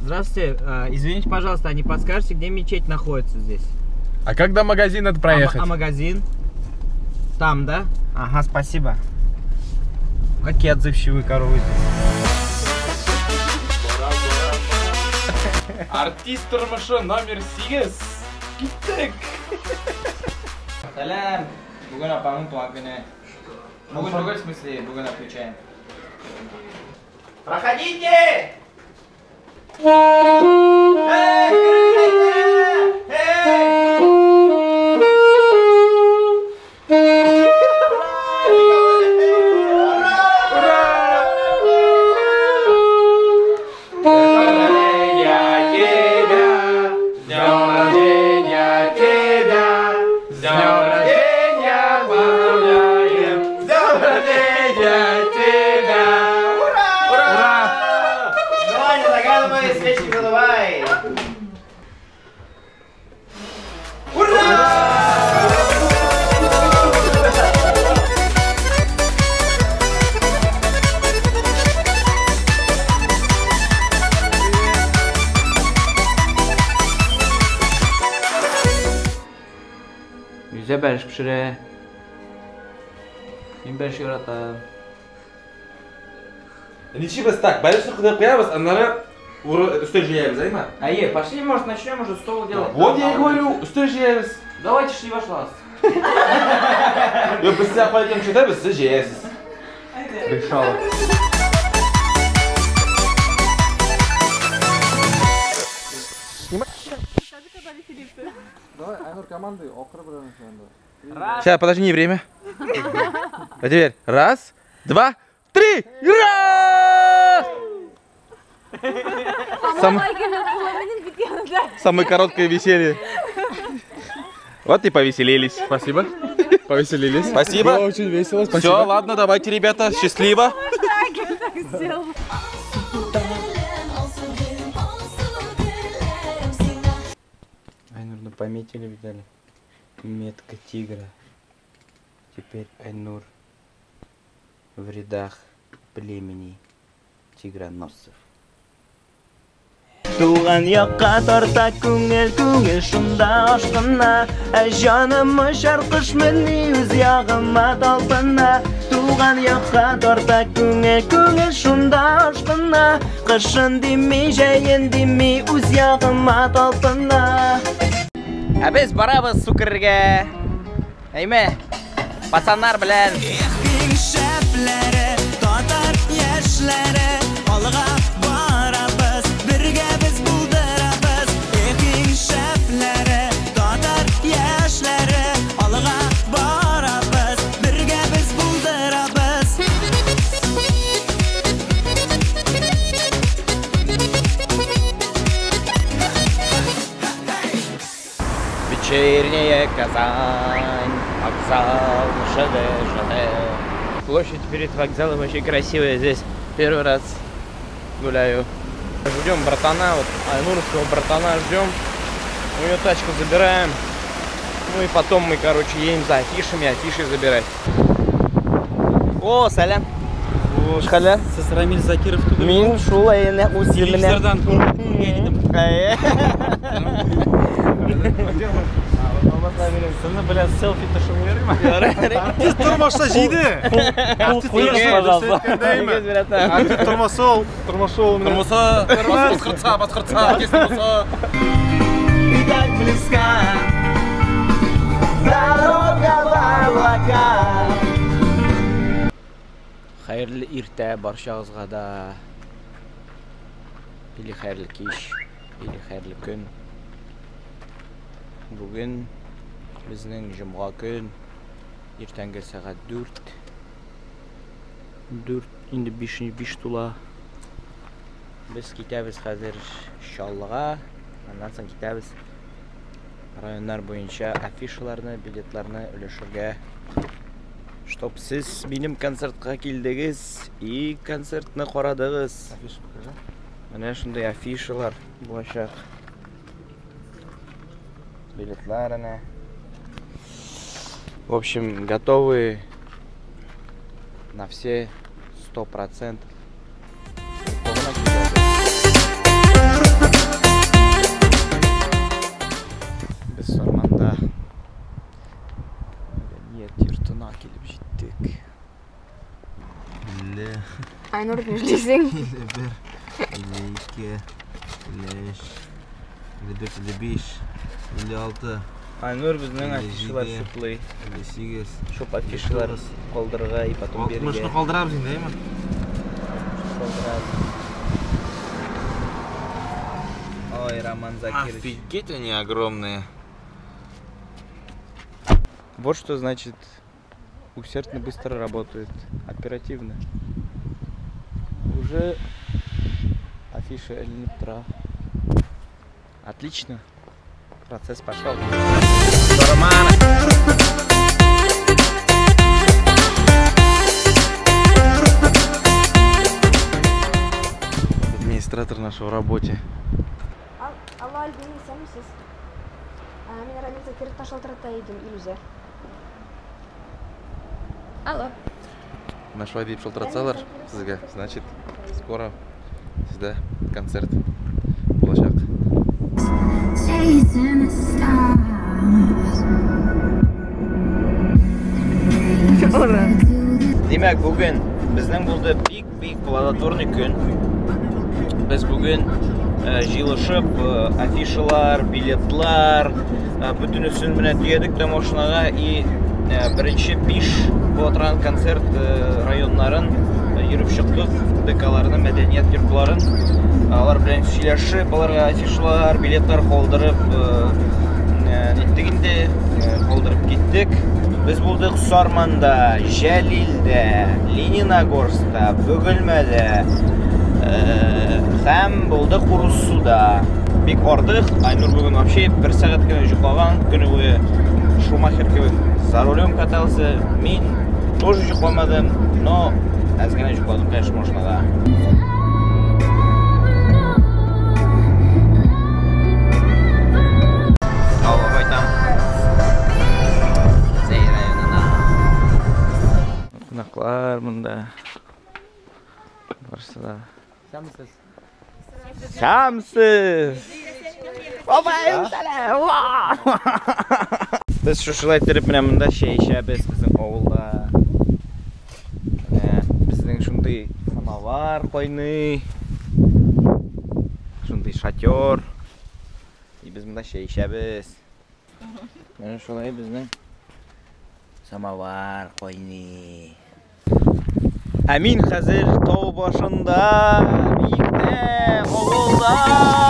Здравствуйте, извините, пожалуйста, а не подскажете, где мечеть находится здесь? А как до магазина проехать? А магазин? Там, да? Ага, спасибо. Какие отзывчивые коровы здесь. Артист тормышы номер 8. Киттек. Сәлам. Бүген апамның туган көне. Бүген түгел, в смысле, бүген отмечаем. Проходите! Эй, эй! Йөзә бәлеш пешерә. Мин бәлеш яратам. Ничек так, бәлешне куеп куябыз, аннары өстәл җәябез, әйме? Әйе, пошли, может, начнем уже стол делать. Вот я и говорю, өстәл җәябез. Давайте шли башлабыз. Юк, без сезгә кайткан төшәбез, сез җәясез. Решала. Давай, Айнур, команды, окры белән. Сейчас, подожди, не время. А теперь раз, два, три! Ура! Самое короткое веселье. Вот и повеселились. Спасибо. Повеселились. Спасибо. Было очень весело. Спасибо. Все, ладно, давайте, ребята, счастливо. Айнурну пометили, видали? Метка тигра. Теперь Айнур в рядах племени тигроносцев. Туган якка тарта күңел, күңел шунда ашкына. Ә җаным очар кош мени үз ягыма талпына. Туган якка тарта күңел, күңел шунда ашкына. Кышын дими, җәен дими, үз ягыма талпына. Ә без барабыз су керергә. Әйме, пацаннар белән. Эх, иң шәпләре, татар яшьләре, алга барабыз, бергә без булдырабыз. Эх, иң шәпләре, татар яшьләре, алга барабыз, бергә без булдырабыз. Вечерняя Казань, вокзал, ЖД, ЖД. Площадь перед вокзалом очень красивая здесь. Первый раз гуляю. Ждем братана, вот Айнуровского братана ждем. У него тачку забираем. Ну и потом мы, короче, едем за афишами, афиши забирать. О, сәлам. Хәлләр? Сез Рамиль Закиров түгел. Мин шулай үз илемнән. Телевизордан күргән идем. Сине белән селфи төшереп йөрим. Артист тормышта җиде. Артист пожалуйста. Артист тормышы ул, тормышы ул. Тормышы, башкортса, башкортса, артист тормышы. И так близка дорога в облака. Хәерле иртә барчагызга да. Или хәерле кич, или хәерле көн. Бүген безнең җомга көн, иртәнге сәгать 4. 4, инде 5 тула. Без китәбез хәзер Чаллыга, аннан соң китәбез районнар буенча афишаларны, билетларны өләшергә. Чтоб сез минем концертка килдегез и концертны карадыгыз. Афиша покажи. Менә шундый афишалар булачак. Билетлар әнә. В общем, готовы на все 100%. Айнур, нишлисең? 51, 52, 53, 54, 55, 56. Айнур безнең афишалар чуплый. 58. Шуп афишалар калдырырга и потом бирергә. 60-ны калдырабыз инде, әйме? Калдырабыз. Ой, Роман Закирович. Офигеть, они огромные. Вот что значит усердно быстро работают, оперативно. Уже афиша Эльнитра. Отлично. Процесс пошел. Администратор нашего в работе. Алло, Альбина, исәнмесез? Мин Рамил Закировтан шалтырата идем, Илүзә. Алло. Нашла дип шалтыратсалар сезгә, значит, скоро сездә концерт булачак. Ура! Димәк, бүген безнең булды бик-бик плодотворный көн. Без бүген җыелышып, афишалар, билетлар, бөтенесен менә төядек тә машинага и беренче 5 була торган концерт районнарын йөреп чыктык, ДКларны, мәдәният йортларын. Алар белән сөйләшеп, аларга афишалар, билетлар калдырып, ниттек инде, калдырып киттек. Без булдык Сарманда, Җәлилдә, Лениногорскта, Бөгелмәдә, һәм булдык Урыссуда. Бик ардык. Айнур бүген вообще бер сәгать кенә йоклаган, көне буе Шумахер кебек за рулем катался. Мин тоже йокламадым, но әз генә йокладым, конечно, машинада. Алга кайтам. Зәй районына. Кунаклар монда. Барысы да. Сәмсез. Без шушылай иттереп менә монда чәй эчәбез безнең авылда. Менә безнең шундый самовар кайный. Шундый шатер. И без монда чәй эчәбез. Менә шулай безнең самовар кайный. Ә мин хәзер тау башында, биектә, авылда.